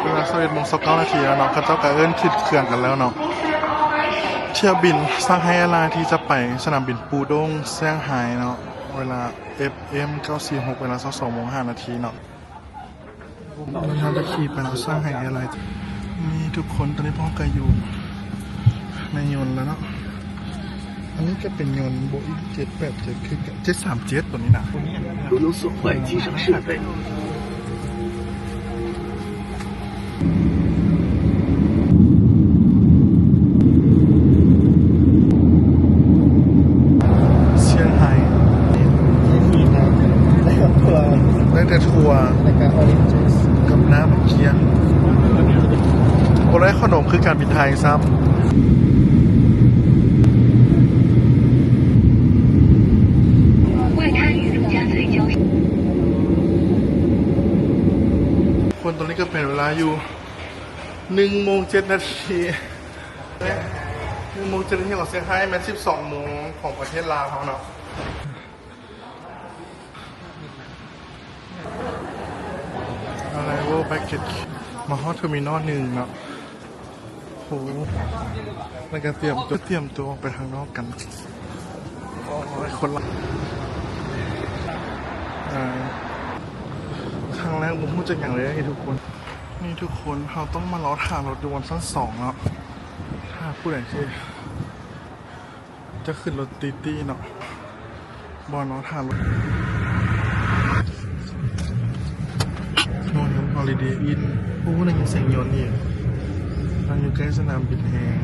ເວລາຊາວເອັດໂມງຊາວເກົ້ານາທີແລ້ວເນາະ ເຂົາເຈົ້າກະເອີ້ນຂຶ້ນເຄື່ອງກັນແລ້ວເນາະ. ຖ້ຽວບິນ Shanghai Airlines ທີ່ຈະໄປສະໜາມບິນປູດົງ ຊຽງໄຮ້ເນາະ ເວລາ ເອັຟເອັມ ເກົ້າສີ່ຫົກ ເວລາຊາວສອງໂມງຫ້ານາທີເນາະ. ແລ້ວເຮົາກະຂີ່ໄປເນາະ Shanghai Airlines. ນີ້ທຸກຄົນ ຕອນນີ້ພວກເຮົາກະຢູ່ໃນຍົນແລ້ວເນາະ. ອັນນີ້ກະເປັນຍົນໂບອິງ ເຈັດແປດເຈັດ ຄືກັນ ເຈັດສາມເຈັດ ໂຕນີ້ນະ. 不能损坏机上设备。 ຊຽງໄຮ້ ໄດ້ແຕ່ຖົ່ວ ແລ້ວກະ orange juice ກັບນ້ຳກ້ຽງ ບໍ່ໄດ້ຂະໜົມຄືການບິນໄທຊ້ຳ. ຄົນ ຕອນນີ້ກະເປັນເວລາຢູ່ ໜຶ່ງໂມງເຈັດນາທີ ໜຶ່ງໂມງເຈັດນາທີຂອງຊຽງໄຮ້ ແມ່ນສິບສອງໂມງຂອງປະເທດລາວເຮົາເນາະ. Arrival baggage ມາຮອດເທີມີນອລໜຶ່ງເນາະ. ໂຫ ແລ້ວກະຕຣຽມຕົວ ຕຣຽມຕົວອອກໄປທາງນອກກັນ. ໂອ້ຍ ຄົນຫຼາຍ ເອີ ຄັ້ງແລກບໍ່ຮູ້ຈັກຫຍັງເລີຍທຸກຄົນ. ນີ້ທຸກຄົນ ເຮົາຕ້ອງມາລໍຖ້າລົດຢູ່ບ່ອນຊັ້ນສອງເນາະ ຖ້າຜູ້ໃດຊິ ຈະຂຶ້ນລົດຕີຕີເນາະ ບ່ອນລໍຖ້າລົດ Royal Holiday Inn. ໂອ້ ໄດ້ຍິນສຽງຍົນອີກ ມັນຢູ່ໃກ້ສະໜາມບິນແຮງ.